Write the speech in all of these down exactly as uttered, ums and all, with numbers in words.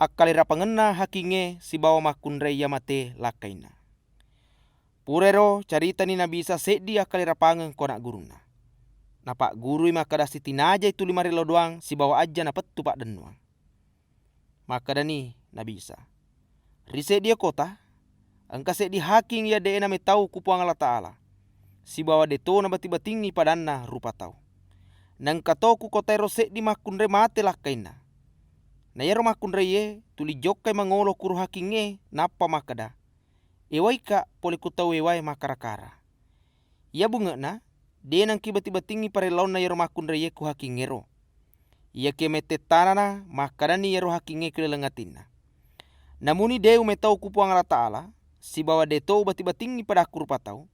akkalerapangenna hakingngé sibawa makkunrai iya maté lakkainna. Purairo caritani Nabi Isa séddi akkalerapangeng ko ana' gurunna. Napaggurui makkeda sitinajai tuli marillau doang sibawa ajja napettu paddennuang. Makkedani Nabi Isa, "Ri séddié kota, engka séddi haking iya dé'é namétau ku Puang Allataala, sibawa dé'to nabati-batingngi padanna rupa tau. Naengka to ku kotaéro séddi makkunrai maté lakkainna. Na iyaro makkunraié tuli jokkai mangolo kuro hakingngé nappa makkeda, 'Éwaika polé ku tau éwaé makkara-kara.' Iya bunge'na, dé' nangki bati-batingngi parellaunna iyaro makkunraié ku hakingngéro. Iyakiya mettettanana makkedani iyaro hakingngé ku laleng atinna, 'Namuni dé' umétau ku Puang Allataala, sibawa dé'to ubati-batingngi padakku rupa tau,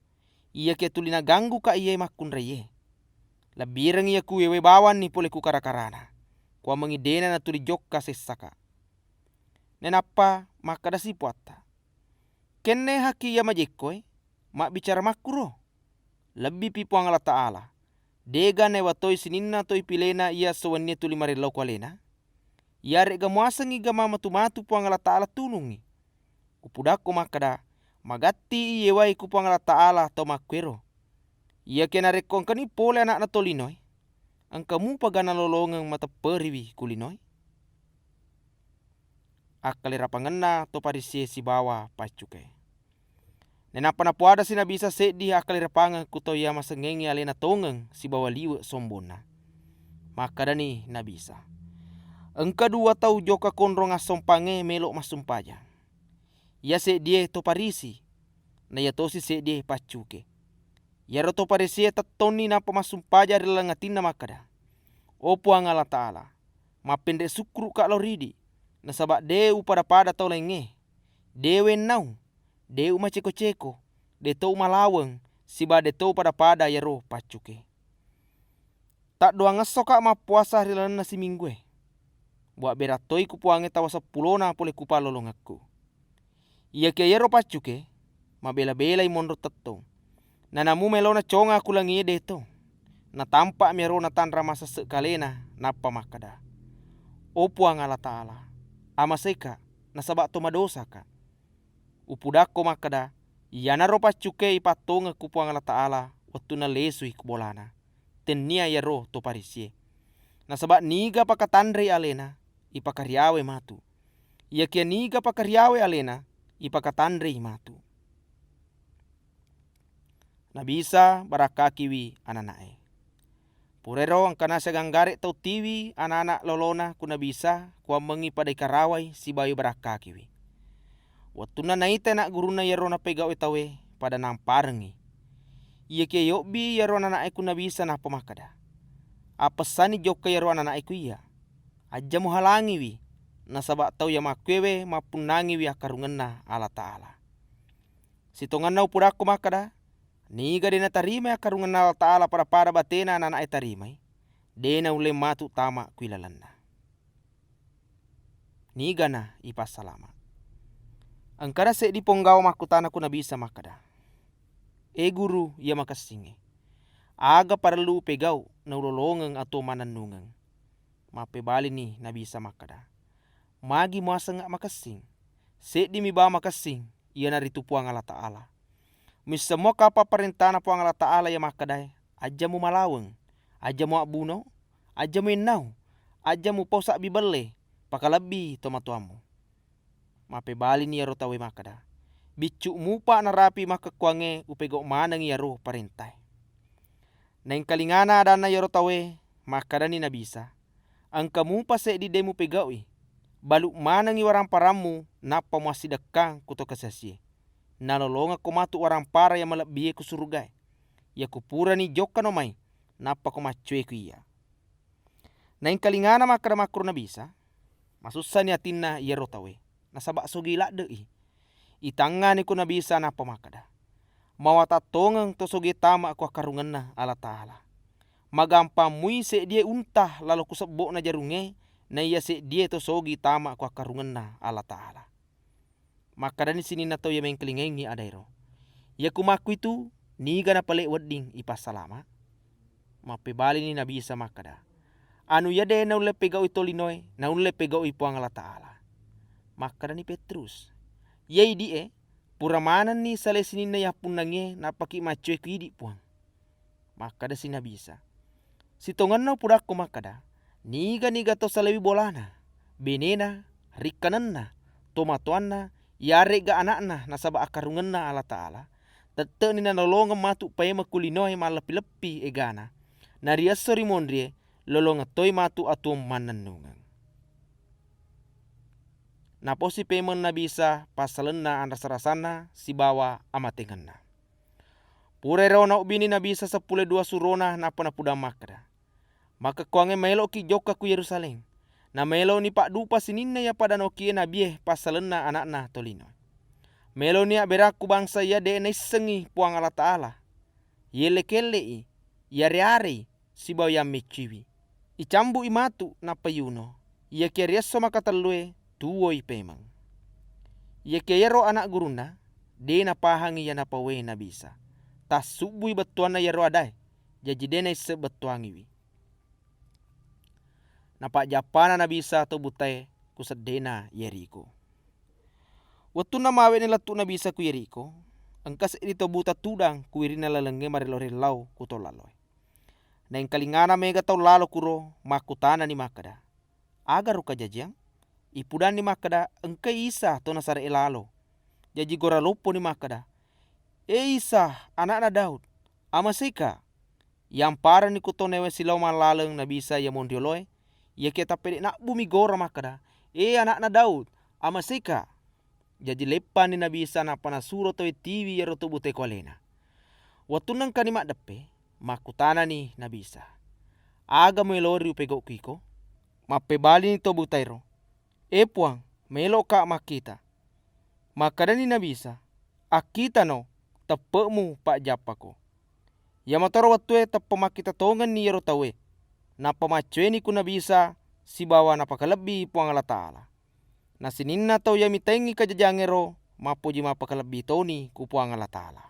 iyakiya tuli nagangguka iyé makkunraié. Lebbirengngi iya kuwéwaé bawanni polé ku kara-karana, kuwammengngi dé'na natuli jokka sessaka.' Nainappa makkedasi Puatta, 'Kenné haking iya majékkoé mabbicara makkuro? Lebbipi Puang Allataala, dé'ga naéwa toi sininna toi piléna iya esso wennié tuli marellau ku aléna? Iyaré'ga muasengngi gama matu-matu Puang Allataala tunungngi? Upudakko makkeda, magatti'i yéwaé ku Puang Allataala tau makkuéro. Iyakiya narékko engkani polé ana'na tolinoé, engka mupaga nalolongeng matepperiwi ku linoé?' Akkalerapangenna to Farisié sibawa paccukaé. Nainappa napoadasi Nabi Isa séddi akkalerapangeng ku tau iya masengngéngngi aléna tongeng sibawa liwe' sombonna. Makkedani Nabi Isa, "Engka duwa tau jokka konrong assompangngé mélo' massumpajang. Iya séddié to Farisi, na iya tosi séddié paccuké. Iyaro to Farisié tettonni nappa massumpajang ri laleng atinna makkeda, 'O Puang Allataala, mappénré' sukkuru'ka lao ridi', nasaba' dé' upada-pada tau laingngé. Dé' uwénnau, dé' umacéko-céko, dé'to umalaweng, sibawa dé'to upada-pada iyaro paccuké. Taddoangessoka mappuasa ri lalenna siminggué. Buabbéra toi ku Puangngé tawa seppulona polé ku pallolongekku.' Iyakiya iyaro paccuké mabéla-bélai monro tettong. Nanamu mélona conga ku langié dé'to. Natampa'mi iyaro natanra masesse' kaléna, nappa makkeda, 'O Puang Allataala, amaséka, nasaba' to madosaka.' Upudakko makkeda, iyanaro paccuké ipattongeng ku Puang Allataala wettunna lésui ku bolana, tenniya iyaro to Farisié. Nasaba' niga pakatanréi aléna, ipakariawai matu. Iyakiya niga pakariawai aléna, ipakatanréi matu." Nabi Isa barakkakiwi anana'é. Purairo engkana siagang garé' tau tiwi anana' lolona ku Nabi Isa, kuwammengngi pada ikarawai sibawa ibarakkakiwi. Wettunna naitai ana' gurunna iyaro napégau'é tauwé, pada namparengngi. Iyakiya yobbi iyaro anana'é ku Nabi Isa nappa makkeda, "Appessanni jokka iyaro anana'é ku iyya. Ajja muhalangiwi, nasaba' tau iya makkuwéwé mappunnangiwi akkarungenna Allataala. Sitongenna upudakko makkeda, niga dé' natarimai akkarungenna Allataala pada-pada baténa anana'é tarimai, dé' naullé matu tama ku ilalenna." Nigana ipassalama'. Engkana séddi ponggawa makkutana ku Nabi Isa makkeda, "É Guru iya makessingngé, aga parellu upégau' naulolongeng atuwong mannennungeng?" Mappébalini Nabi Isa makkeda, "Magi muasengnga' makessing? Séddimi bawang makessing, iyanaritu Puang Allataala. Muissemmoka apa paréntana Puang Allataala iya makkedaé, 'Ajja mumalaweng, ajja muabbuno, ajja muénnau, ajja mupau sabbi bellé, pakalebbi tomatoammu.'" Mappébalini iyaro tauwé makkeda, "Biccu' mupa narapi makkekkuwangngé upégau' manengngi iyaro paréntaé." Naéngkalingana adanna iyaro tauwé, makkedani Nabi Isa, "Engka mupa séddi dé' mupégau'i. Balu' manengngi waramparammu nappa muassidekkang ku to kasasié. Nalolongekko matu warampara iya malebbié ku surugaé. Iyaku purani jokkano mai, nappako maccué ku iyya." Naéngkalingana makkeda makkuro Nabi Isa, masussani atinna iyaro tauwé, nasaba' sogi ladde'i. Itangngani ku Nabi Isa nappa makkeda, "Mawatang tongeng to sogié tama ku akkarungenna Allataala. Magampang mui séddié unta lalo ku sebbo'na jarungngé, naiya séddié to sogi tama ku akkarungenna Allataala." Makkedani sininna tau iya méngkalingaéngngi adaéro, "Iyaku makkuitu, niga napalé wedding ipassalama'?" Mappébalini Nabi Isa makkeda, "Anu iya dé' naullé pégau'i tolinoé, naullé pégau'i Puang Allataala. Makkedani Petrus, "Iya idi'e, pura manenni salai sininna yappunnangnge nappaki maccoe ku idi, Puang." Makkedasi Nabi Isa, "Sitongenna Upudakko makkeda, niga-niga to salewi bolana, benena, rikkanenna, tomatoanna, iyare'ga ana'na nasaba akkarungenna Allataala, tette'ni nanolongeng matu paimeng ku linoe malleppi-leppi egana, na ri esso ri monrie lolongeng toi matu atuwong mannennungeng." Naposi paimeng Nabi Isa passalenna anrasa-rasanna sibawa amatengenna. Purairo naobbini Nabi Isa seppulo dua surona nappa napudang makkeda, "Makkekkuwangngé maélo'ki jokka ku Yérusalém, namaélo'ni paddupa sininna iya pada naokié nabié passalenna Ana'na Tolinoé. Maélo'ni abbérakku bangsa iya dé' naissengngi Puwang Allataala. Yéllé-kellé'i, iyaré-aréi, sibawa yamméccuiwi. Icambu'i matu nappa iyuno. Iyakiya ri esso makatellué tuwoi pémeng." Iyakiya iyaro ana' gurunna dé' napahangi iya napauwé Nabi Isa. Tassubbui bettuwanna iyaro adaé, jaji dé' naisseng bettuwangiwi. Napajjappana Nabi Isa to butaé ku seddéna Yérikho. Wettunna mawé'ni lettu' Nabi Isa ku Yérikho, engka séddi to buta tudang ku wirinna lalengngé maréllau-réllau ku tau laloé. Naéngkalingana maéga tau lalo kuro, makkutanani makkeda, "Agaro kajajiyang?" Ipudanni makkeda, "Engkai Isa to Nazaré'é lalo." Jaji gora lopponi makkeda, "É Isa, Ana'na Daud, amaséika!" Yamparenni ku tau naéwaé silaong mallaleng Nabi Isa iya monri oloé, iyakiya tappédé' nabbumi gora makkeda, "É Ana'na Daud, amaséika!" Jaji leppanni Nabi Isa nappa nasuro tauwé tiwi iyaro to butaé ku aléna. Wettunna engkani maddeppé, makkutanani Nabi Isa, "Aga muélori upégau'ko iko?" Mappébalini to butaéro, "É Puwang, maélo'ka makkita." Makkedani Nabi Isa, "Akkitano, teppe'mu pajjappako." Iyamatoro wettué teppa makkita tongenni iyaro tauwé. Nappa maccoéni ku Nabi Isa sibawa napakalebbi Puwang Allataala. Na sininna tau iya mitaéngngi kajajiyangngéro mappoji mappakalebbi toni ku Puwang Allataala.